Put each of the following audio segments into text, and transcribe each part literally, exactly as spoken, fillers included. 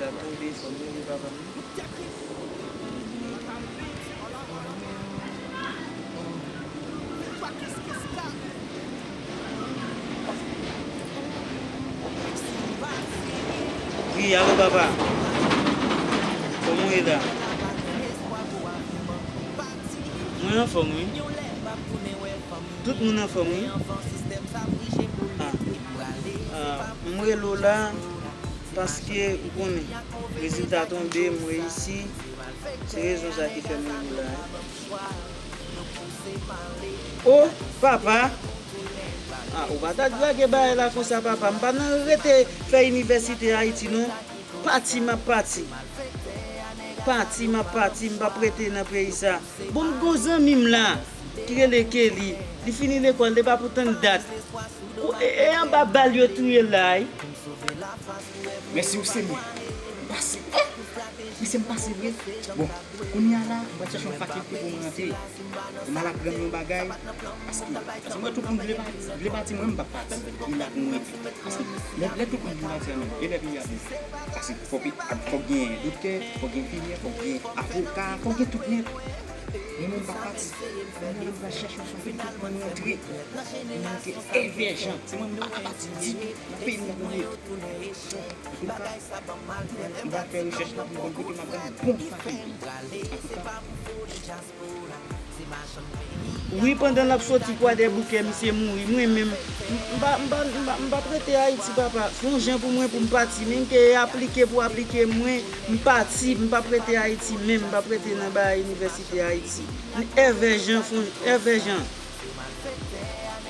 Fò m rele, fò m rele papa m. Wi, alo papa. Kòman w ye la? Mwen anfòm, wi. Tout moun anfòm, wi. Ah. Ah, m rele w la paske m konnen rezilta tonbe, m reyisi. Se rezon sa ki fè m rele w la, wi. O, papa! Ah, ou pa ta dwe lage bagay la konsa, papa. M pa nan rete fè inivèsite Ayiti, non. Pati, m ap pati. Pati, m ap pati. M p ap rete nan peyi sa. Bon, m gon zanmi m la, ki rele Kelly. Li fini lekòl, li pa pou tann dat. Ou, e, e anba bal yo touye l la, wi. Mèsi, ou se mwen. M pase. Eh! Mesye, m pase vre. Bon, kounye a la, m pral chèche yon fakilte pou mwen rantre. Pou m al aprann yon bagay. Paske, paske mwen, tout moun vle pati, vle pati, mwen, m p ap pati. E la pou mwen rete. Paske, lè, lè tout moun vle pati a menm, e lè peyi a bon. Paske fòk, fòk gen doktè, fòk gen enfimyè, fòk gen avoka, fòk gen tout nèt. Men mwen, m p ap pati. Mwen, m pral chèche yon fakilte pou mwen rantre. Mwen, ke Èvè Jan. Se mwen, m pa ka pati ditou. Nan peyi m nan pou m ye. Antouka, m pral fè rechèch la pou m konn kote m ap jwenn bon fakilte. Antouka. Wi, pandan l ap soti Kwadèboukè, misye mouri. Mwen menm, m pa, m pa, m pa, m p ap rete Ayiti, papa. Se yon jan pou mwen pou m pati. Men ke aplike pou aplike mwen, m pati. M p ap rete Ayiti menm. M p ap rete nan bagay inivèsite Ayiti. Èvè Jan, fon, Èvè Jan.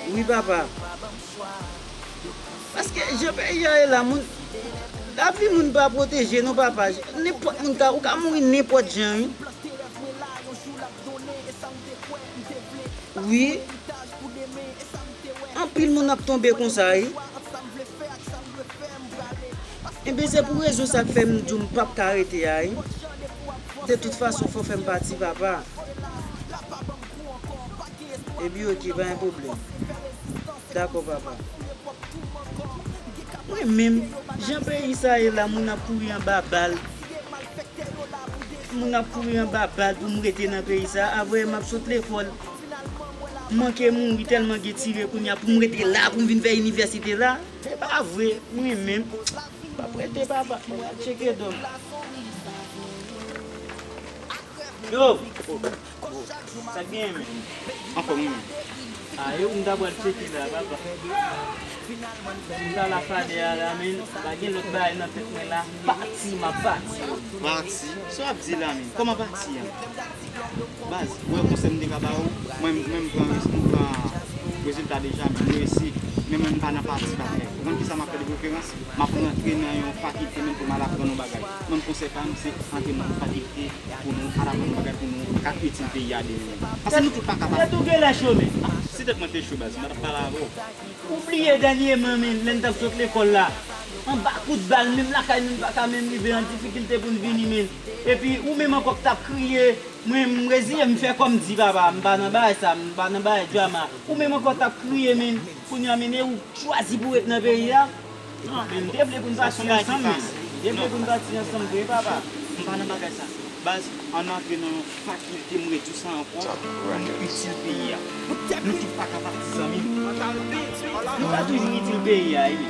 Wi, papa. Paske jan peyi a ye la, moun, lavi moun pa pwoteje non, papa. Nenpòt moun ka, ou ka mouri nenpòt jan, wi. Wi. Anpil moun ap tonbe konsa, wi. Enben, se pou rezon sa k fè m di w m p ap ka rete a, wi. De tout fason, fò w fè m pati, papa. Epi oke, pa gen pwoblèm. Dakò, papa. Mwen menm, jan peyi sa ye la, moun ap kouri anba bal. Moun ap kouri anba bal pou m rete nan peyi sa. Avè m ap sot lekòl. M manke mouri tèlman gen tire kounye a pou m rete la, pou m vin fè inivèsite la. Se pa vre, mwen menm. M p ap rete, papa. Mwen al tcheke do m. Yo! Sa k genyen, men? Anfòm, wi, men. A, e ou m ta pral tcheke la, papa. M ta la fadè a la, men pa gen lòt bagay nan tèt mwen la. Pati, m ap pati. Pati? Sa w ap di la, men? Kòman pati a? Baz, ou wè konsèy m te ka ba ou? Mwen, mwen, m pran risk, m pran rezilta deja, m reyisi. Men mwen, m pa nan pati, papa. Ou konn kisa m ap fè de preferans? M ap rantre nan yon fakilte, men pou m al aprann yon bagay. Mwen, konsèy pa m, se antre nan yon fakilte pou nou al aprann yon bagay pou nou ka itil peyi a demen. Paske nou tout pa kapab. Tèt ou genlè cho, men. Ah, si tèt mwen te cho, baz, mwen t ap pale avè w. Ou bliye dènyèman, men, lè n t ap sot lekòl la, anba kout bal, menm lakay nou, n pa ka menm rive an difikilte pou n vini, men. Epi, ou menm ankò k t ap kriye, mwen, m reziye, m fè kòm di, papa, m pa nan bagay sa, m pa nan bagay drama. Ou menm ankò t ap kriye, men, kounye a, men, e ou k chwazi pou ret nan peyi a. Men m te vle pou n pati ansanm, men. M te vle pou n pati ansanm vre, papa. M pa nan bagay sa. Baz, ann antre nan yon fakilte, m redui sa ankò, pou nou itil peyi a. Nou tout pa ka pati, zanmi m. Nou ka toujou itil peyi a, wi.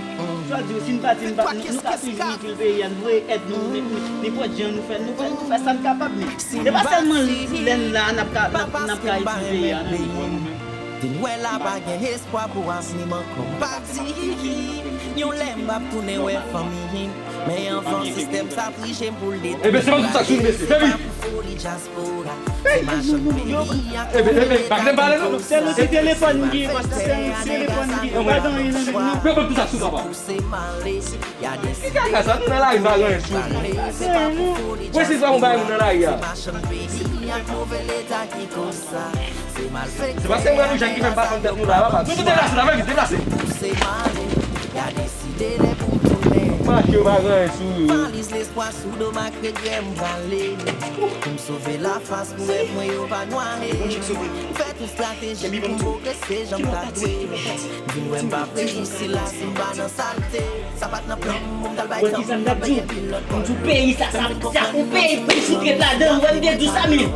Sa di, si n pati, n pa, nou, nou ka toujou itil peyi a, nou dwe èd nou, men, men, nenpòt jan nou fè, nou fè, nou fè sa n kapab, men. Se pa sèlman lè n la, n ap ka, n ap, n ap ka itil peyi a, non, men. Vin wè la pa gen espwa pou avni m ankò. M pati, yon lè m ap tounen wè fanmi m. Men anvan sistèm sa prije m pou l detwi. Ebyen, se pa tout sa k sou mesye. Fè vit! Foli dyaspora, se machann peyi a. Ebyen, ebyen, pa gen pale non. Sèl yon ti telefòn m gen, paske sèl yon ti telefòn m gen. Pa gen anyen nan men m non. Fè tout sa sou papa. Ki kaka sa? Nou nan lari, nou pa gen anyen sou nou. Pa gen anyen non. Mwen si sa, mwen bay moun nan lari a. Se paske mwen nou jan ki fè m pa konn tèt nou la, papa. Nou tout deplase la, vin vit, deplase. Mache yo pa gen anyen sou yo. Valiz lespwa sou do m ak regrè m prale. Pou m sove lafas pou rèv mwen yo pa nware. M fè tout estrateji pou m pwogrese jan m ta dwe. Vin wè m p ap reyisi la si m pa nan salte. Sa pa t nan plan m pou m t al bay tan m nan peye pil lòt bò. Pou peyi sa, sa, sa pou peyi pou m fout ret ladan, ou wè m te di w sa, men.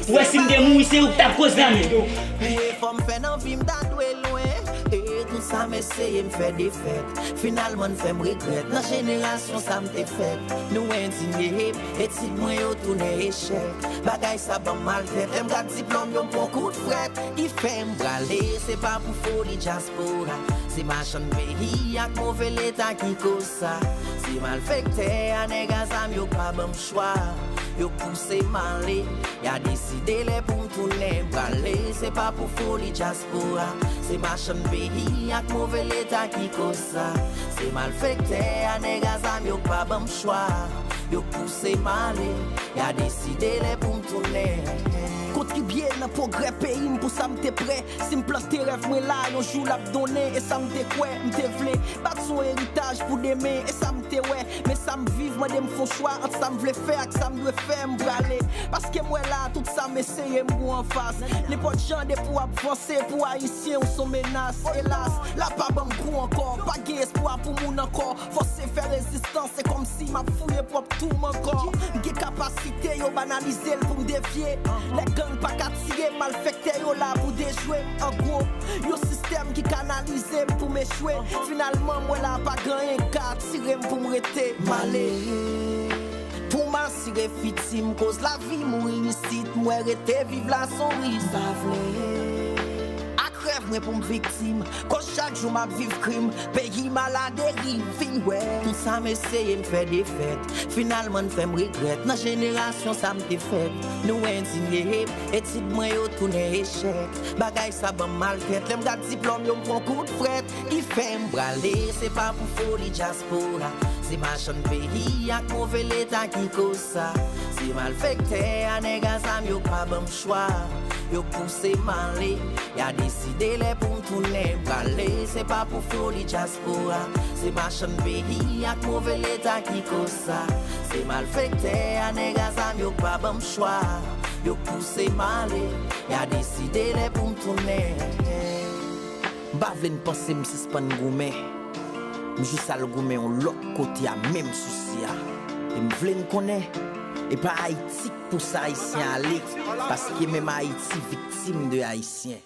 Ou wè si m te mouri, se ou k t ap koze a, men. Pou efò m fè nan vi m ta dwe lwen. E tout sa m eseye m fè defèt. Finalman n fè m regrèt. Nan jenerasyon sa m te fèt. Nou endinye, etid mwen yo tounen echèk. Bagay sa ban m maltèt. Lè m gad diplòm yo m pran kout frèt. Ki fè m prale, se pa pou foli dyaspora. Se machann peyi ak move leta ki koz sa. Se malfektè a nèg a zam yo k pa ban m chwa. Yo k pouse m ale. Y a deside lè pou m tounen prale. Se pa pou foli dyaspora. Se machann peyi ak move leta ki koz sa. Se malfektè a nèg a zam yo k pa ban m chwa. Yo k pouse m ale. Y a deside lè pou m tounen. Kontribye nan pwogrè peyi m, pou sa m te prè. Si m plante rèv mwen la, yon jou l ap donnen. E sa m te kwè, m te vle. Bat sou eritaj pou demen, e sa m te wè. Men sa m viv, mande m fè yon chwa ant sa m vle fè ak sa m dwe fè, m prale. Paske m wè la, tout sa m eseye, m gwo anfas. Nenpòt jan, depi w ap vanse, pou Ayisyen, ou s on menas. Elas, la pa ban m gou ankò, pa gen espwa pou moun ankò. Fòse fè rezistans, se kòmsi m ap fouye pwòp tou m ankò. M gen kapasite, yo banalize l pou m devye. Lè gang pa ka tire, malfektè yo la pou dejwe. An gwo, yon sistèm ki kanalize m pou m echwe. Finalman, m wè la pa gen anyen k ka atire m pou m rete. M ale. Pou m asire fiti m, koz lavi m ou isit, m wè rete viv la s on risk. Pa vle. Ak rèv mwen pou m viktim, koz chak jou m ap viv krim. Peyi m aladeriv, vin wè. Tout sa m eseye m fè defèt. Finalman n fè m regrèt. Nan jenerasyon sa m te fèt. Nou endinye, etid mwen yo tounen echèk. Bagay sa ban m maltèt. Lè m gad diplòm yo m pran kout frèt. Ki fè m prale, se pa pou foli dyaspora. Se machann peyi ak move leta ki koz sa. Se malfektè a nèg a zam yo k pa ban m chwa. Yo k pouse m ale. Y a deside lè pou m tounen prale. Se pa pou foli dyaspora. Se machann peyi ak move leta ki koz sa. Se malfektè a nèg a zam yo k pa ban m chwa. Yo k pouse m ale. Y a deside lè pou m tounen. M pa vle n panse m sispann goumen. M jis al goumen yon lòt kote a menm sousi a. E m vle n konnen, e pa Ayiti k pouse Ayisyen ale, paske menm Ayiti viktim de Ayisyen.